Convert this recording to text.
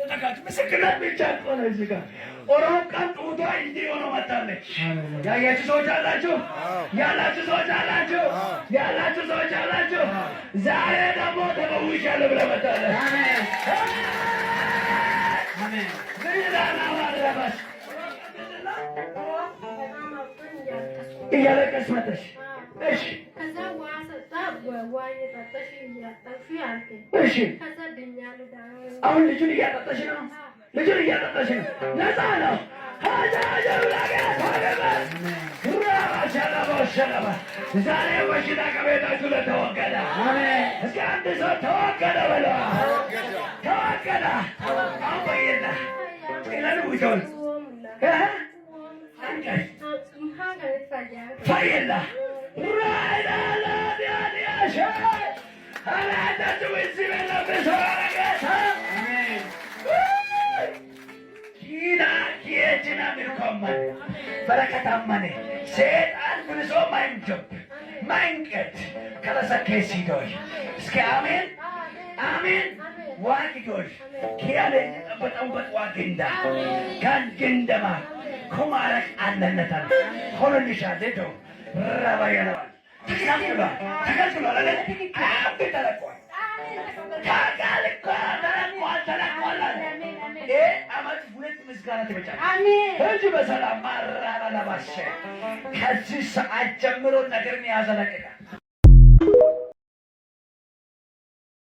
ተጠጋች። ምስክርነት ብቻ እኮ ነው እዚህ ጋር። ኦሮም ቀን ጡቷ እንዲህ ሆኖ መጣለች። ያያችሁ ሰዎች አላችሁ? ያላችሁ ሰዎች አላችሁ? ያላችሁ ሰዎች አላችሁ? ዛሬ ደግሞ ተፈውሻለሁ ብለህ መጣለች። አሜን። ምናና ማረባሽ በጣም አብጦኝ እያለቀስኩ እያለቀስ መጣሽ። እሺ። ከዛ ውሃ ሰጣ፣ ውሃ እየጠጣሽ እያጠብሽ አልከኝ። ከዛ ድኛለሁ። ደህና። አሁን ልጁን እያጠጣሽ ነው። ልጁን እያጠጣሽ ነው። ነፃ ነው። ሸለባ ዛሬ በሽታ ከቤታችሁ ለተወገደ። እስኪ አንድ ሰው ተወገደ በለ። ተወገደ። አሁን በየና ጤናን ውጆን ፈየላ ራይላላዲያዲያሸ አላዳችሁ እዚህ በለብሰ ኪና ኪየችና ሚርኮመን በረከታመኔ ሴጣን ብልሶ ማይንጆብ ማይንቀት ከለሰኬሲዶይ እስኪ አሜን አሜን። ዋግዶሽ ኪያለ ጠበጠንበጥ ዋግንዳ ከንግንደማ ኮማረቅ አለነታል ሆኖልሻል ዶ ረባየነዋል ተከልክሏል፣ ተከልክሏል አለ አብ ተለቋል፣ ተለቋል፣ ተለቋል፣ ተለቋል አለ። ይህ ዓመት ሁለት ምስጋና ትመጫለሽ። እንጂ በሰላም ማራባላባሸ ከዚህ ሰዓት ጀምሮ ነገርን ያዘለቅቃል።